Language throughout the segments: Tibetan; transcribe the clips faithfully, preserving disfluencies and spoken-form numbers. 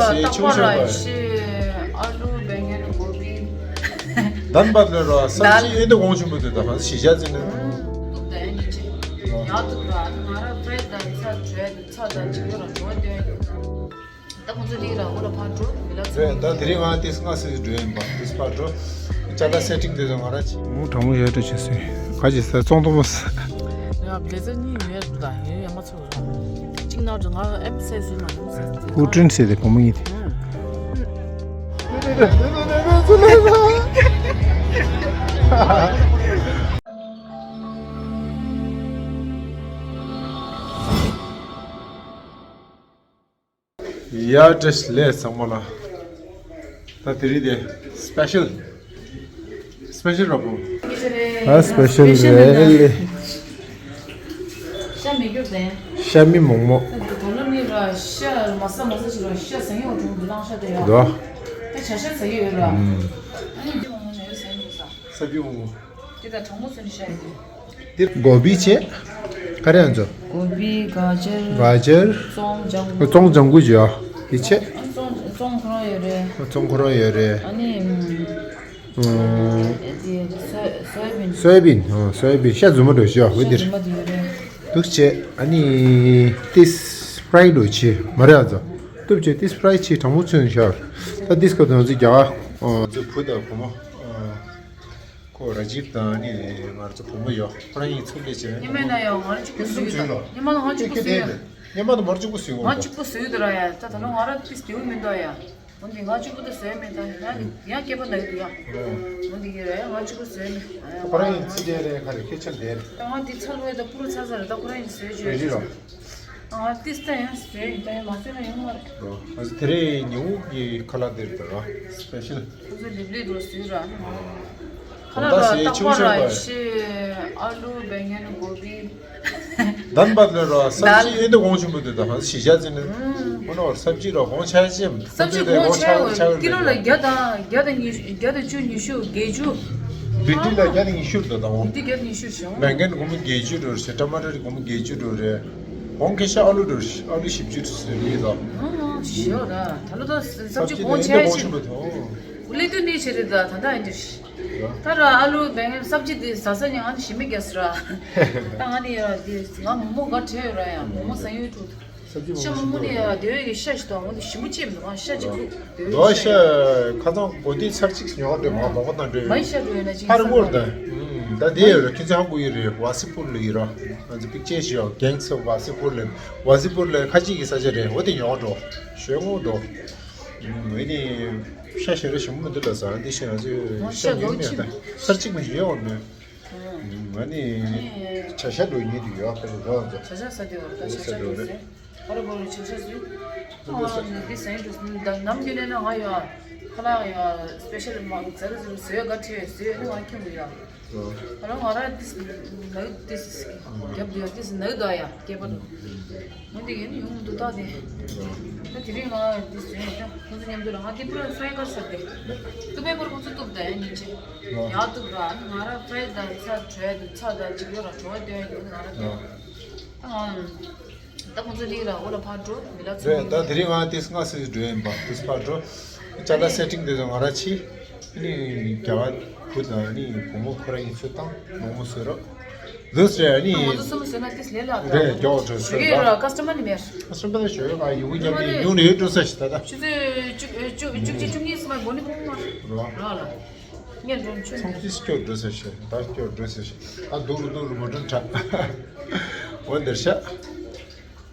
རྟག་པར་ར་ཤི་ཨ་ལུ་བེང་གན་གོ་བི། དཱལ་བྷཊ་ལ་ར་སབ་ཇི་ཨེ་འདི་གོང་ཆེན་པོ་དེ་ད་ཕན་ཤི་ཤ་ཟིན་ནས། ཏུག་ད་ཨེ་ནི་ཅི་ཡག་ཏུག་ར་ང་ར་ཕེ་ད་ཚ་བྲོས་ད་ཚ་ད་ཅི་ཡོད་ར་འགྲོ་དེ། ད་ཁོང་ཚོ་ལི་ར་འོ་ལ་ཕར་འགྲོ་མི་ལ་ཚོ། ད་དེ་རིང་ང་ཏིས་སྔ་སེ་འགྲོ་ཡིན་པ་ཏིས་ཕར་འགྲོ། ཅ་ལག་སེ་ཊིང་དེ་ཚོ་ང་ར་བྱེད། མོ་དྲང་མོ་ཡོད་འགྲོ་བྱེད་སོང་། ག་ཅི་ཟེར་ཙོང་ཏོ་མོ་ཟེར། ཡ་བླེ་ཛར་གཉིས་ཡོད་འགྲོ་ད་ཡོད་ཡ་མ་ཚོ་ར། གཅིག་ནང་དུ་ང་ཨེམ་སེ་ཟེར་མ་ཡོང་ཟེར། ཧུ་ཀྲིན་ཟེར་དེ་བུ་མོ་གཉིས་དེ། ཡ་བཀྲ་ཤིས་བདེ་ལེགས་ཚང་མ་ལ། ད་དེ་རིང་དེ་སི་པེ་ཤལ། སི་པེ་ཤལ་ར་བོ། ཨ་སི་པེ་ཤལ་རེད་ལེ། ཤ་མི་རྒྱུག་དེ། ཤ་མི་མོག་མོག་ད་དེ་ག་ལ་ནི་ར་ཤ་མ་ཟ་མ་ཟ་ཞིག་ར་ཤ་ཟ་ཡོང་འགྲོ་འདི་ལང་ཤ་དེ་ཡོད། དོ། ད་བྱ་ཤ་ཟ་ཡི་ཡོད་ར། ཨ་ནི་འདི་མོག་མོག་ནས་ཟ་ཡི་འདུག་ས། ས་བྱི་མོག་མོག་དེ་ད་གྲང་མོ་ཚོ་ནི་ཤ་ཡི་དེ། འདིར་གོ་བི་བྱས། ག་རེ་ཡང་ཚོ། གོ་བི་ག་ཅར། ག་ཅར། ཙོང་ལྗང་གུ། ཙོང་ལྗང་གུ་བྱས་ཨ། འདི་བྱས། ཙོང་ཙོང་ཁོ་རང་ཡོད་རེད། ཙོང་ཁོ་རང་ཡོད་རེད། ཨ་ནི། ཨ་དེ་སོ་སོ་ཡ་བིན། སོ་ཡ་བིན། ཨ་སོ་ཡ་བིན་ཤ་རྫུན་མ་འགྲོ་ཤི་ཨ་འོ་ཤ་འདིར། རྫུན་མ་དེ་ཡོད་རེད། འདུག་བྱས་ཨ་ནི། ཏིས་ཕ་རའི་འགྲོ་བྱས་མ་རེད་ཨ་ཚོ། འདུག་བྱས་ཏིས་ཕ་རའི་བྱས་གྲང་མོ་ཚོན་ཤ། ད་ཏིས་ཀ་དོན་ཚོ་རྒྱ་གར། ཨ་ཚོ་བུ་དང་བུ་མོ། ཨ། ཁོ་ར་ཇིབ་དང་ནི་ང་ཚོ་བུ་མོ་ཡོད། ཁོ་རང་གཉིས་ཚུགས་ལས་བྱས་ན་ཉི་མ་ན་ཡང་ང་རང་གཅིག་པུ་བཟོས་ཡོད་ད། ཉི་མ་ན་ང་གཅིག་པུ་བཟོས་ཡོད། ཉི་མ་ན་མར་གཅིག་པུ་བཟོས་ཡོད། ང་གཅིག་པུ་བཟོས་ཡོད་ད་ར་ཡ། ད་ད་ལོ་ང་ར་ཏིས་དེའུ་མི་འདུག་ཡ། འོ་འདི་ང་གཅིག་པུ་ད་བཟོས་མེད་ད། ཡང་ཡང་སྐྱེས་པ་ན་ཡོད་འདུག་ཡ། འོ་འདི་གི་ར་ཡ་ང་གཅིག་པུ་བཟོས་མེད། ཁོ་རང་གཉིས་ཚིག་དེ་རེད་ཁ་རེ་ཁེ་ཆེན་དེ་རེད། ད་ང་འདི་ཚ་ལོ་ཡ་ད་པུ་རུ་ཚ་ཚ་རེད། ད་ཁོ་རང་གཉིས་བཟོས་བྱས་རེད་རེད་རོ། ཨ་ཏིས་ད་ཡང་བཟོས་ཡིན་ད་ཡང་མ་བཟོས་ན་ཡོང་མ་རེད། ཨ་དེ་རིང་ཉི་འོག་གི་ཁ་ལག་དེ་རེད་ད་ར་སི་པེ་ཤལ། ཁོ་ཚོ་ལིབ་ལིབ་འགྲོ་སུས་ར། ཁ་ལག་ར་རྟག་པར་ར་ཤི་ཨ་ལུ་བེང་གན་གོ་བི། དཱལ་བྷཊ་ལ་ར་སབ་ཇི་ཨེ་འདི་གོང་ཆེན་པོ་དེ་ད་ཧང་ཤི་ཤ་ཟིན་ནས། ཁོ་ན་བར་སབ་ཇི་ར་གོང་ཆ་ཆེ། སབ་ཇི་གོང་ཆ་ཆ་ཆ་ཀི་ལོ་ལ་བརྒྱ་དང་བརྒྱ་དང་ཉི་བརྒྱ་དང་བཅུ་ཉི་ཤུ་བརྒྱད་ཅུ། བི་ཏི་ལ་བརྒྱ་དང་ཉི་ཤུ་རེད་ད་འོང་། བི་ཏི་བརྒྱ་དང་ཉི་ཤུ་བྱུང་། བེང་གན་སྒོར་མོ་བརྒྱད་ཅུ་རེད་ཤག་ཊ་མ་ཊར་སྒོར་མོ་བརྒྱད་ཅུ་རེད། འོང་ཁེ་ཤ་ཨ་ལུ་རེད། ཨ་ལུ་བཞི་བཅུ་རེད་ལི་ད། ཨ་ཞོ་ར་ད་ལོ་ད་སབ་ཇི་གོང་ཆེ་ཆེ། ཀུ་ལི་ཏུ་ནི་ཆེ་རེད་ད་ད་ད་ཨིན་ཏི་ཤི། ད་ར་ཨ་ལུ་བེང་གན་སབ་ཇི་དེ་ཟ་ས་ཉི་ཨ་ནི་ཞི་མི་རྒྱ་སི་ར། ད་ང་ནི་ཡ་དེ་ང་མོ་མོ་ག་བྲལ་ཡོད་ར་ཡ་མོ་མོ་ཟ་ཡོད་འགྲོ། ཤ་མོ་མོ་ནི་ཡ་དེ་བས་ཀྱི་ཤ་ཞིག་དང་འོ་དེ་ཞིམ་པོ་ཅེས་མི་འདུག་ཤ་ཅིག་ལུག་དེ་བས་ཀྱི་ཤ། ཁ་ཚང་གོ་དེ་ཚར་གཅིག་ཉོ་བ་འདྲེ་མ་མོག་པ་དང་འདྲེ། མའི་ཤ་འགྲོ་ཡོད་ན་ཅིག་ཧ་རི་བོར་ད། ད་དེ་ཡོད་ར་ཁྱེད་ཚོ་ཧ་གོ་ཡི་རེད། ཝ་སི་པུར་ལ་ཡི་ར། ང་ཚོ་པིག་ཅེ་ཞིག་ཡོད་གེང་སི་ཝ་སི་པུར་ལ། ཝ་སི་པུར་ལ་ཁ་ཅིག་གི་ས་ཆ་རེད། འོ་དེ་ཉོ་བ་འགྲོ་ཞོད་ངོ་འགྲོ། འོ་དེ་ཤ་ཞེ་ར་ཞིམ་པོ་མི་འདུག་ལ་ཟ་འདི་ཤ་ང་ཚོས་ཤ་ཉོས་མེད་ད་ཚར་གཅིག་མ་ཞིག་ཡོད་འོ་ནོ། ང་ནི་བྱ་ཤ་འགྲོ་ཉེ་དུ་ཡོད་ཁ་ལོ་ང་ཚོ། བྱ་ཤ་ཟ་དུས་བར་ད་བྱ་ཤ་འགྲོ་ཟེར། ཧ་ར་གོ་རུ་ཆུ་ཤ་ཟོས། ཨ་ནི་འདི་ཟ་ཡིན་འགྲོ་ཟེར་ནམ་རྒྱུན་ནས་ན་ང་ཡོད་ཨ། ཁ་ལག་ཡོད་ཨ། སི་པེ་ཤལ་མ་ཟ་རུ་ཟ་རུ་ཟོས་ག་ཁྲིད་ཟོས་ནི་ང་ཁྱོད་མི་ཡོད་ཨ། ཧ་ར་ང་ར་ཏིས་ནག་ཏིས་རྒྱབ་དུ་ཡོད་ཏིས་ནག་དོ་ཡ་སྐྱེས་པ་དུ། ང་འདི་ཡིན་ཡོང་མི་འདུག་ད་དེ། ད་དེ་རིང་ང་ཏིས་ཟོས་ཡོད་ད་ཁོང་ཚོ་མཉམ་དུ་ར་ང་འདི་པུ་ར་ཧྥ་རའི་ཀར་ཟ་དེ། ཏུ་པའི་པར་ཁོང་ཚོ་ཏུབ་ད་ཡ་ཉིན་ཆེ། ཡག་ཏུ་ར་ང་ར་ཧྥ་རའི་ད་ཚ་བྲོས་དུ་ཚ་ད་ཅིག་ཡོད་ར་བྲོ་བ་དོན་ཡོད་ང་ར་དོན། ད་ང་། ད་ཁོང་ཚོ་ལི་ར་འོ་ལ་ཕར་འགྲོ་མི་ལ་ཚོ། རེད་ད་དེ་རིང་ང་ཏིས་སྔ་སེ་འགྲོ་ཡིན་པ་ཏིས་ཕར་འགྲོ། ཅ་ལག་སེ་ཊིང་དེ་ཚོ་ང་ར་ཕྱི། ནི་རྒྱ་གར་བུ་དང་ནི་བུ་མོ་ཁོ་ར་གཉིས་ཚོ་དང་མོག་མོག་བཟོས་རོགས། ལུས་རེད་ནི། ང་ཚོ་སུ་མོ་བཟོས་ན་ཏིས་ལས་ལ་ད། རེད་རྒྱ་བོ་ཚོ་བཟོས་ཡོད་ར་ཀ་སི་ཊ་མར་ནི་མེར། ཀ་སི་ཊ་མར་ཞོ་ཡོད་ང་ཡུ་གུ་རྒྱབ་ནི་ཡུ་ནི་ཡོད་འགྲོ་ས་ཞིག་ད་ད། ཆུ་ཚོད་བཅུ་བཅུ་བཅུ་གཅིག་བཅུ་གཉིས་སུ་མ་གོ་ནི་ཕོག་མ། རོགས་ལ། ངས་འགྲོ་ཆུ་ཚོད་ཚོང་ཅིས་སྐྱོར་འགྲོ་ཟེར་ཤེས་ད་སྐྱོར་འགྲོ་ཟེར་ཤེས་ཨ་སྡུག་རུ་སྡུག་རུ་མ་འགྲོ་དྲག་འོ་འདིར་ཤག་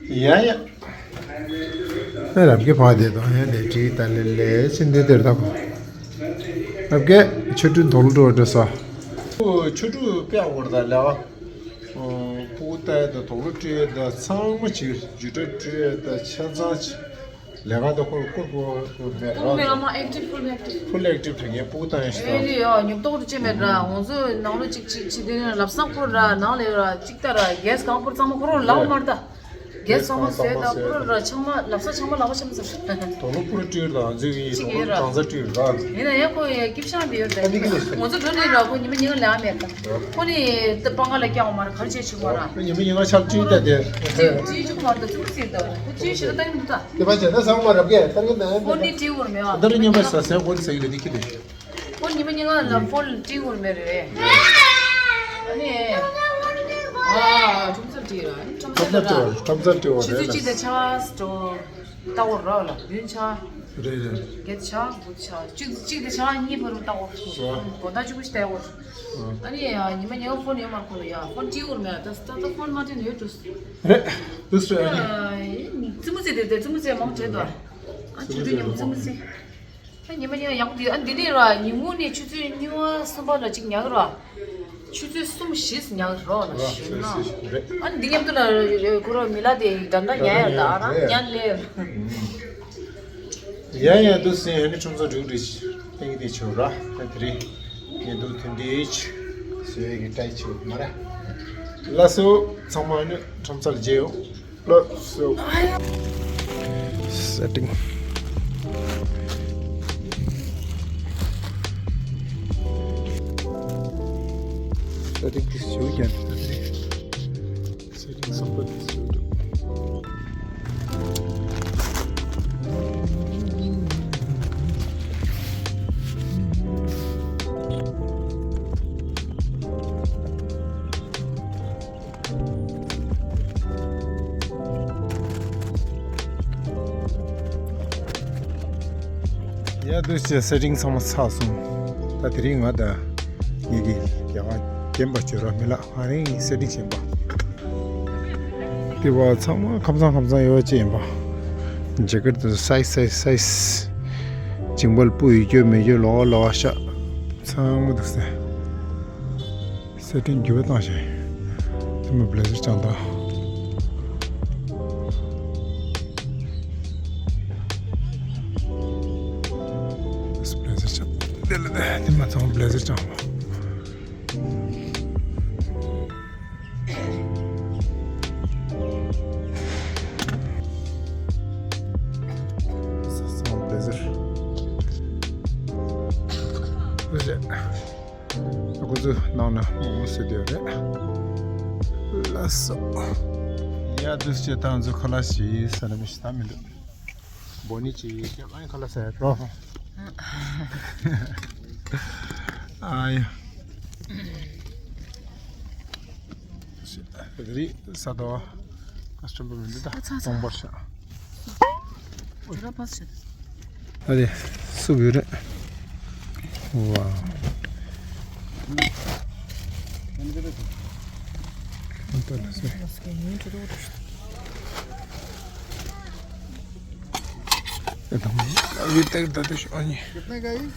ཡ་ཡ། ཨེ་རབ་ཀྱི་ཕ་དེ་དང་ཡ་ལས་བྲིས་ད་ལེ་ལེ་ཕྱིན་དེ་དེར་ད་གོ། རབ་ཀྱི་ཆོ་འཕྲུལ་དོག་ལོ་འགྲོ་འགྲོ་ས། ཆོ་འཕྲུལ་དཔེ་ཡག་པོ་རེད་ད་ལེ་བ། ཕྲུ་གུ་ལྟ་ཡ་ད་དོག་ལོ་སྤྲོད་ཡ་ད་ཚང་མ་བྱེད་རྒྱུ་འབྲས་སྤྲོད་ཡ་ད་ཆ་ཚང་བྱེད། ལས་ཀ་དང་ཁོར་བསྐུར་དགོས་དགོས་མེད་ར། ཨ་མ་ཨེག་ཊིབ་ཕུལ་ཨེག་ཊིབ། ཕུལ་ཨེག་ཊིབ་དྲན་མཁན་ཕྲུ་གུ་བཏང་ཡ་ཞིག་ཨེ་དང་། རེད་ཡ་ཉོབ་ཏོག་ཏུ་ཅི་མེད་ར་ང་ཚོ་ནང་ལོ་གཅིག་གཅིག་ཅི་དེ་ནས་ལབ་སང་ཁོར་ར་ནང་ལས་ར་གཅིག་ལྟ་ར་གེས་གང་ཁོར་ཚང་མ་ཁོ་རང་ལའོ་མར་ད། རྒྱལ་ཚང་མ་བཟོས་དང་པུ་ར་ར་ཆང་མ་ལབ་ས་ཆང་མ་ལབ་པ་ཆང་མ་ཟེར། དོ་ལོ་པུ་ར་སྤྲུལ་དང་འཛུལ་གྱི་ཡིན། ཅིག་ཡོད་ར། གང་ཟག་སྤྲུལ་ར། ཡིན་ན་ཡང་ཁོ་ཡ་སྐྱིབ་ཤང་དེ་ཡོད་རེད། ཨ་ནི་ཀི་ལེ། ང་ཚོ་འགྲོ་ནས་ར་ཁོ་ཉི་མ་ཉིན་ལ་མེད་ད། ཁོ་ནི་ད་པང་ཁ་ལ་སྐྱ་བ་མ་ར་གར་ཆེ་ཆུ་མ་ར། ཉི་མ་ཉིན་ལ་ཆབ་སྤྲུལ་ད་དེ། ཅིག་ཅིག་ཆུ་མ་ར་ད་ཙུམ་སིར་ད་ར་ཁོ་ཅིག་ཤི་ད་ད་ཡིན་ད། དེ་པ་ཆེ་ད་ས་མ་རབ་གས་ད་རིང་ད། ཁོ་ནི་ཏི་བུར་མེད་བ། ད་རིང་ཉི་མ་ས་སེ་ཀོན་སེ་ལེ་ནི་ཀི་ལེ། ཁོ་ཉི་མ་ཉིན་ལ་ཕོན་ཏི་བུར་མེད་རེད། ཨ་ནི། ཨ་ཁྲོམ་ཚར་ཏི་ར་ཁྲོམ་ཚར་ཏི་ར་ཁྲོམ་ཚར་ཏི་བུར་ཆུ་ཚོད་རེད་ལ། གཅིག་དང་ཆ་སྟོ། ལྟ་བོ་ར་ལ་བདུན་ཆ། རེད་རེད། བརྒྱད་ཆ་དགུ་ཆ་གཅིག་གཅིག་དེ་ཆ་གཉིས་བར་ལྟ་བོ། རེད། དགོང་དག་གཅིག་པུ་ཞིག་ལྟ་བོ། ཨ་ནི་ཡ་ཉི་མ་ཉི་མ་ཕོན་ཡོད་མ་ཁོ་ལ་ཡ་ཕོན་ཏི་ཡོད་མེད་ད་ད་ད་ཕོན་མ་ཏི་ནས་ཡོད་དུས། རེད། དུས་རེད་ཨ་ནི། ཙི་མུ་ཙི་དེ་དེ་ཙི་མུ་ཙི་མང་བྲེད་དོ། ཨ་ཆུ་ཚོད་ཉི་མ་ཙི་མུ་ཙི། ཨ་ཉི་མ་ཉི་མ་ཡག་པོ་འདུག་ཨ་འདི་ནས་ར་ཉིན་གུང་ནས་ཆུ་ཚོད་གཉིས་པ་གསུམ་པ་ལ་གཅིག་ཉལ་གི་ར། ཆུ་ཚོད་གསུམ་བཞི་ཉལ་རོགས་ལ་ཞུ་ན། ཨ་འདི་མཉམ་དུ་ལ་ཁོ་རང་མི་ལ་དེ་འདྲ་འདྲ་ཉལ་ཡ་ད་ར་ཉལ་ལེ། ཡ་ཡ་འདུག་སེ་ཧ་ནི་ཁྲོམ་ཚོགས་འགྲིག་འགྲིག་ཏན་གི་དེ་ཆོག་ར་ད་དེ་རེད། ཉལ་འདུག་དེ་འདྲའི་བཟོས་ཡ་གི་ཏྲའི་ཆོག་མ་ར། ལགས་སོ་ཚང་མ་ནི་ཁྲོམ་ཚོགས་ལ་མཇལ་ཡོང་། Look, so setting. Setting is so good. Setting is so good. ཡ་འདུག་སེ་སེ་ཊིང་ཚང་མ་ཚར་སོང་། ད་དེ་རིང་ང་དང་ངེད་ཀྱི་རྒྱ་གར་རྒན་པ་ཇོ་ར་མི་ལགས་ང་རང་གིས་སེ་ཊིང་བྱས་པ། དེ་བ་ཚང་མ་ཁམས་བཟང་ཁམས་བཟང་ཡོད་ཅེས་ཡིན་པ། ཇེ་ཀེ་ཊི་དེ་སའི་སའི་སའི་ཇིང་བལ་སྤུ་ཡོད་རྒྱུ་མེད་རྒྱུ་ལོག་ལོག་ཤ་ཚང་མ་འདུག་སེ། སེ་ཊིང་འགྱུར་བ་བཏང་ཞིང་། དེ་མ་བི་ལེ་ཛར་བཅངས་དང་། བི་ལེ་ཛར་བཅངས། དེ་ལ་དེ་མ་ཚང་བི་ལེ་ཛར་བཅངས་པ། ཚང་བི་ལེ་ཛར། བི་ལེ་ཛར། ཁོ་ཚོའི་ནང་ན་མོག་མོག་བཟོས་བསྡད་ཡོད་རེད། ལགས་སོ། ཡ་འདུག་སེ་ད་ང་ཚོ་ཁ་ལག་ཞིག་ཟ་ན་མི་ཞིག་ད་མི་འདུག་འབོ་ནི་ཅིག་ཁྱེད་རང་ཁ་ལག་ཟ་ཡ་འགྲོ། ཨ་ཡ། རི་ས་དོ། ཀ་སི་ཊོམ་པ་མི་འདུག་ད། ཨ་ཚ་ཚ། གཏོང་པར་ཤག་དེ་ར་ཕ་སི་ཆད། ཨ་རེ། སུབ་ཡོད་རེད། ཝའོ། ཨ་ད་ལ་སེ། ཨེ་དམ། ཨ་བི་ཏེག་ད་དུ་ཤོ་ཨ་ནི།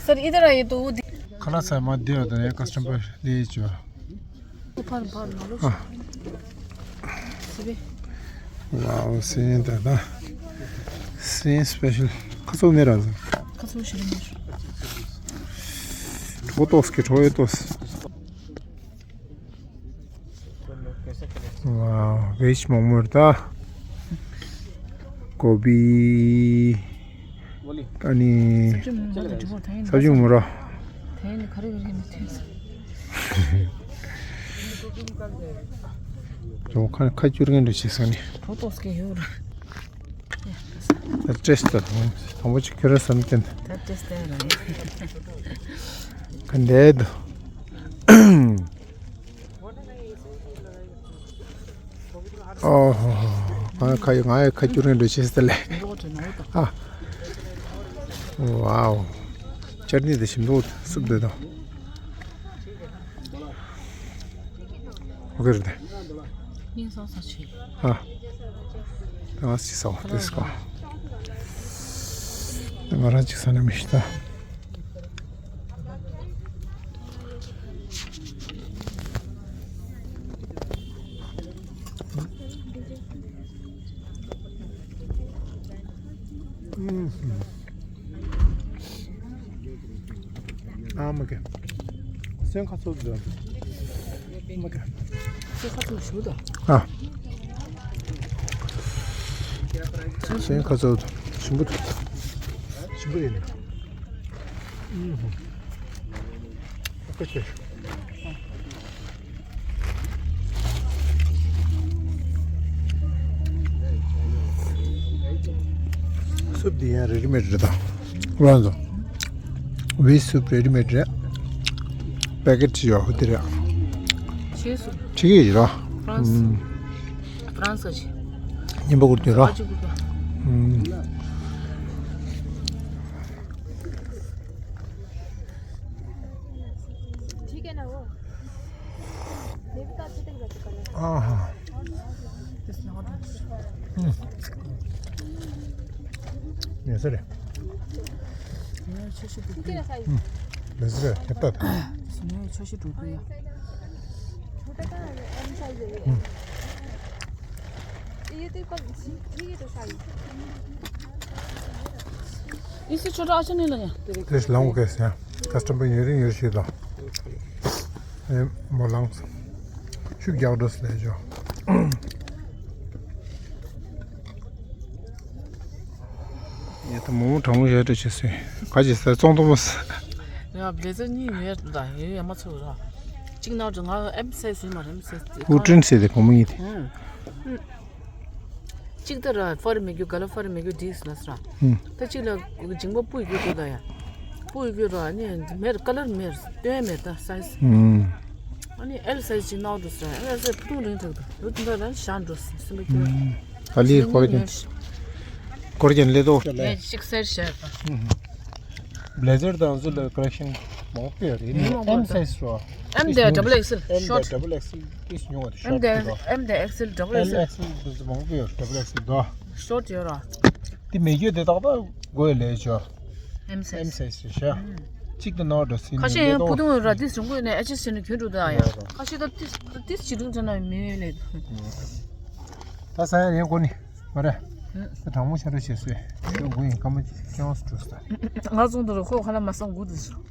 सर, इधर आइए तो वो दि- ཁ་ལག་ཟ་མ་བསྡད་ཡོད་དང་ཡ་ཀ་སི་ཊོམ་པ་བསྡད་ཡོད་ཅོ། ཕར་ཕར་ནོར་ལོ། ཨ། སི་བེ། ཝའོ་སེན་ད་ད། སེན་སི་པེ་ཤལ། ཁ་ཚོ་མེ་ར་ཟ། ཁ་ཚོ་ཞིག་མེ། གྲོ་ཏོག་སི་ཀེ་གྲོ་ཡོད་ཏོག་སི། ཝའོ་བེ་ཇི་མོག་མོག་རེད་ད། ཀོ་བི། ཨ་ནི། ས་ཆུ་མོ་ར། ད་ཡིན་ནི་ག་རེ་ག་རེ་ཡིན་ནི་ཐོན་སོང་། ཇོ་ཁ་ཁ་བསྐྱུར་མཁན་འདྲ་བྱེད་ས་ནི། གྲོ་ཏོག་སི་ཀེ་ཡོད་ར། ད་ཏྲེས་ད་དང་པོ་ཅིག་ཁྱོད་ར་བསམ་བསྟན། ད་ཏྲེས་ད་ར་ཡིན། ག་འདྲ་འདུག་ཨོ་ཧོ་ཧོ། ང་ཁ་ཡོད་ང་ཡོད་ཁ་བསྐྱུར་མཁན་འདྲ་བྱེད་ས་ལས། ཨ། ཝའོ། ཅར་ནི་དེ་ཞིམ་པོ་སུབ་དེ་དང་། ཨོ་ཁེ་རེད་དེ། ཨ། ང་ཅིག་ཟ་བ་དེ་སྐོ། ང་རང་ཅིག་ཟ་ན་མི་ཤི་ད། ཨ་མ་ཀེ། སེམས་ཁ་ཚོ་འདུག་མ་ཀེ། སེམས་ཁ་ཚོ་ཞུ་དང་། ཨ། གཞན་ཁ་ཚོ་ཞིམ་པོ་འདུག་ཞིམ་པོ་ཡིན། ཨུ་ཧུ། ཨོ་ཁེ། སུབ་འདི་ཡང་རེ་ཌི་མེཌ་རེད་ད། རང་ཚོ། བི་སུབ་རེ་ཌི་མེཌ་རེད། པེ་ཀེ་ཊི་ཡོད་ཧུ་དེ་རེད། ཆེ་སུབ། ཁྲི་གེ་ཡིན་ར། ཧྥ་རན་སི། ཧྥ་རན་སི་ཅི། ཉིན་པ་ཀུར་དུ་ར། ཨ་ཅི་ཀུར་དུ། ཧུམ། ठीक है ना वो? ये भी तो अच्छे तक बैठ कर। हाँ, हाँ। हम्म। ये सर है। हम्म। ये सर है, कितना था? छोटे का एम साइज है ये। हम्म। ये तो कल ठीक है तो साइज। इसे छोटा अच्छा नहीं लगा। तेरे से लाऊं कैसे हैं? कस्टमर ये नहीं, ये सीधा। ए, मोलांग। शुक जाओ दस ले जाओ। ये तो मोमो ठमो ये तो चीज़ है। काजी से चोंग तो मस। ཡ་བླེ་ཛར་གཉིས་ཡོད་ད། ཡོད་ཡ་མ་ཚོ་ར། གཅིག་ནང་དུ་ང་ཨེམ་སའིཛ་ཡིན་མ་རེད། ཨེམ་སའིཛ་དེ་ཨུ་ཀྲིན་སེ་དེ་གོང་མ་ཡིན་དེ། ཧུམ། གཅིག་ད་ར་ཕར་མེད་རྒྱུ་ག་ལ་ཕར་མེད་རྒྱུ་འདིས་ལ་སྲ། ཧུམ། ད་གཅིག་ལ་མཇིང་པ་སྤུ་ཡི་རྒྱུ་དེ་ད་ཡ། སྤུ་ཡི་རྒྱུ་ར་ནི་མེར་ཀ་ལར་མེར་སྟོན་མེར་ད་སའིཛ། ཧུམ། ཨ་ནི་ཨེལ་སའིཛ་གཅིག་ནང་དུ་སྲ། ཨེལ་སའིཛ་ཕུ་ཐུང་རིང་ཐུག་ད་ཡོད་ད་ད་ཤ་འགྲོ་སྲིན་པོ་ཀྱོ། ཧུམ། ད་ལི་ཧུམ་ཀོར་ཀྱན་ཀོར་ཀྱན་ལེ་དོ། ངས་གཅིག་སེར་བྱས་ད། ཧུམ་ཧུམ། བླེ་ཛར་དང་ཚོ་ལ་ཀོ་ལེག་ཤན་མང་པོ་ཡོད་རེད། ཨེམ་སའིཛ་རོ། ཨེམ་དེ་ཌབ་བལ་ཨེག་སེལ། ཨེམ་དེ་ཤོཊ། ཌབ་བལ་ཨེག་སེལ་ཏིས་ཉུང་བ་རེད། ཤོཊ་དེ་རོ། ཨེམ་དེ་ཨེག་སེལ། ཌབ་བལ་ཨེག་སེལ། ཨེལ་ཨེག་སེལ་དེ་ཚོ་མང་པོ་ཡོད། ཌབ་བལ་ཨེག་སེལ་དོ། ཤོཊ་ཡོད་ར། དེ་མེད་རྒྱུ་དེ་ཏག་ཏག་དགོས་ལས་ཆོ། ཨེམ་སའིཛ། ཨེམ་སའིཛ་རེད་ཤག་གཅིག་ཏུ་ནོར་འགྲོ་སྲིད་ཁ་ཤས་ཡང་ཕུ་ཐུང་ར་ཏིས་རིང་པོ་ནས་ཨེ་ཆི་ཟེར་ནས་གྱོན་འགྲོ་ད་ཡ། ཁ་ཤས་ད་ཏིས་ཏིས་ཇེ་རིང་ཙམ་ན་མེད་ལས། ད་ས་ཡ་ཡན་གོ་ནི་མ་རེད། ད་གྲང་མོ་ཤ་རུ་བྱེད་སོས། ཁྱོད་མགོ་ཡིན་སྐར་མ་ཅིག་ཀྱང་སུ་འགྲོ་ས། ང་ཚོང་དུ་རུ་ཁོ་ཁ་ལ་མ་སང་དགུ་དུ་སུ།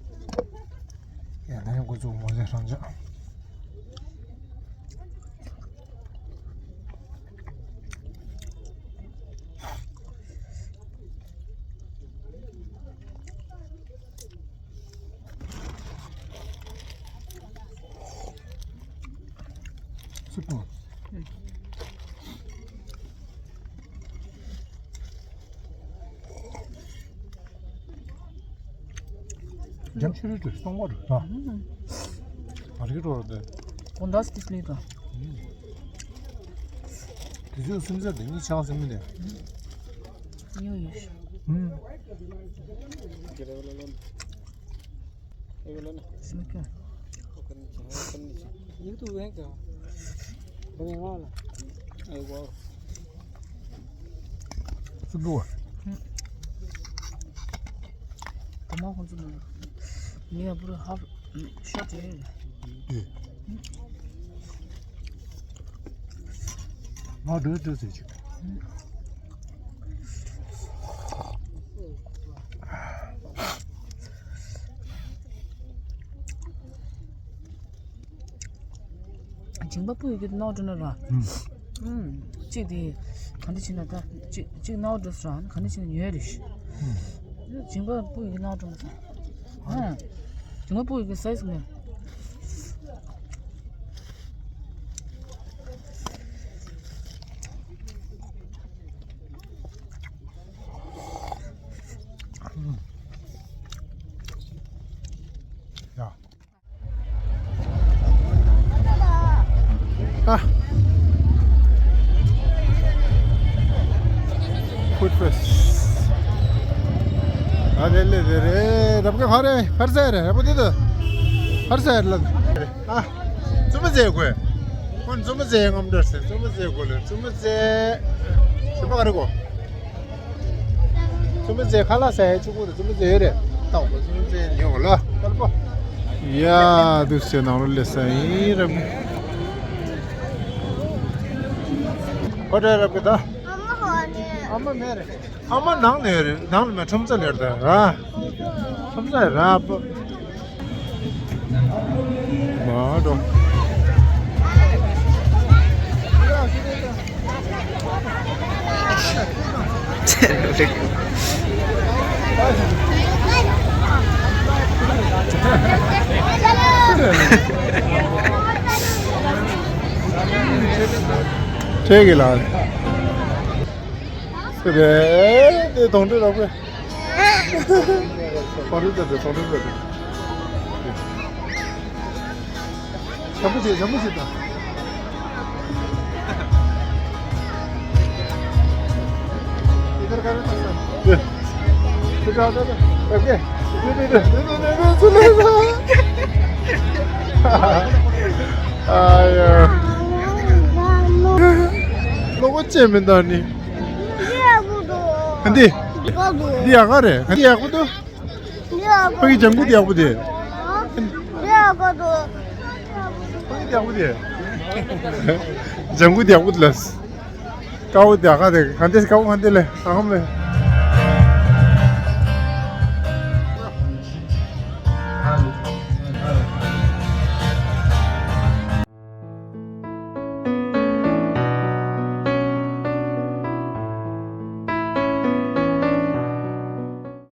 ཡ་ད་ཡང་འགོ་ཚུགས་མོ་ཟེར་སང་ཅག་སུ་དང་། རྒྱ་ཆུ་རུད་དུ་སྟོང་པ་རུ་ད། མ་རིག་རོ་རུ་དེ། དགོང་དག་སི་ཏིས་ལི་དང་། དེ་ཚོའི་སུམ་ཚ་དེ་གཉིས་ཆགས་སེ་མི་དེ། ཉོ་ཡོད། ཧུམ། སྨིག་རྒྱུ། ये तो वहीं का। वहीं वाला। एक और। सुबह। तमाम कौन सा लोग? ये पूरा हाफ शॉट है। ये। ང་འགྲོ་འགྲོ་ཟེར་ཅིག་མཇིང་པ་སྤུ་ཡི་གི་ནོར་འགྲོ་ན་ར། ཨུམ། གཅིག་དེ་ག་འདྲ་བྱས་ན་ད་གཅིག་གཅིག་ནོར་འགྲོ་སོང་ར་ག་འདྲ་བྱས་ན་ཉོས་རེད། མཇིང་པ་སྤུ་ཡི་གི་ནོར་འགྲོ་ན་ས། ཨ། མཇིང་པ་སྤུ་ཡི་གི་སའི་ཟི་ནས། ཡ། ཨ། ཧུད་ཕེས། ཨ་རེ་ལེ་རེ་རེ། རབ་ཀེ་ཕ་རེ་ཕར་ཟེར་རེ་རབ་ཀེ་དེ་དུ་ཕར་ཟེར་ལ། ཨ། བཙུན་མོ་མཛེས་དགོས། ཁོ་བཙུན་མོ་མཛེས་ངམ་འདྲ་ཟེར། བཙུན་མོ་མཛེས་དགོས་ལ་བཙུན་མོ་མཛེས། ཞུ་པ་ག་རེ་གོ། བཙུན་མོ་མཛེས་ཁ་ལག་ཟ་ཡ་གཅིག་པུ་རེད། བཙུན་མོ་མཛེས་ཡོད་རེད། ལྟ་བ་བཙུན་མོ་མཛེས་ཉོ་གོ་ལ་དཀར་པོ། ཡ་དུས་ཚོད་ནང་ལོ་ལས་ས་ཡིན་རབ། ཁོ་འདྲ་རབ་གི་ད། ཨ་མ་མེད་རེད། ཨ་མ་ནང་ནས་རེད། ནང་ལ་མེད། ཁྲོམ་ས་ལེར་ད་ར། ཁྲོམ་ས་ར་པོ། མ་འགྲོ། ཁྱེད་ཀྱི་ལ་རེད། དེ་དོང་དུ་རོགས་པས། དོང་དུ་ཟེར་དེ་དོང་དུ་ཟེར་དེ། ཞྭ་མོ་བྱེད། ཞྭ་མོ་བྱེད་དང་། ཨ་ཡ། ལོ་གོ་ཅན་མིན་ད་ནི། འདི། འདི་ཡག་ག་རེད། འདི་ཡག་པོ་འདུག་ཕ་གི་ལྗང་གུ་དེ་ཡག་པོ་དེ། ཕ་གི་ཡག་པོ་དེ། ལྗང་གུ་དེ་ཡག་པོ་དེ་ལ། དཀར་པོ་དེ་ཨ་ཁ་དེ་ག་འདྲས། དཀར་པོ་ག་འདྲས་ལས་ཨ་ཁ་མེད།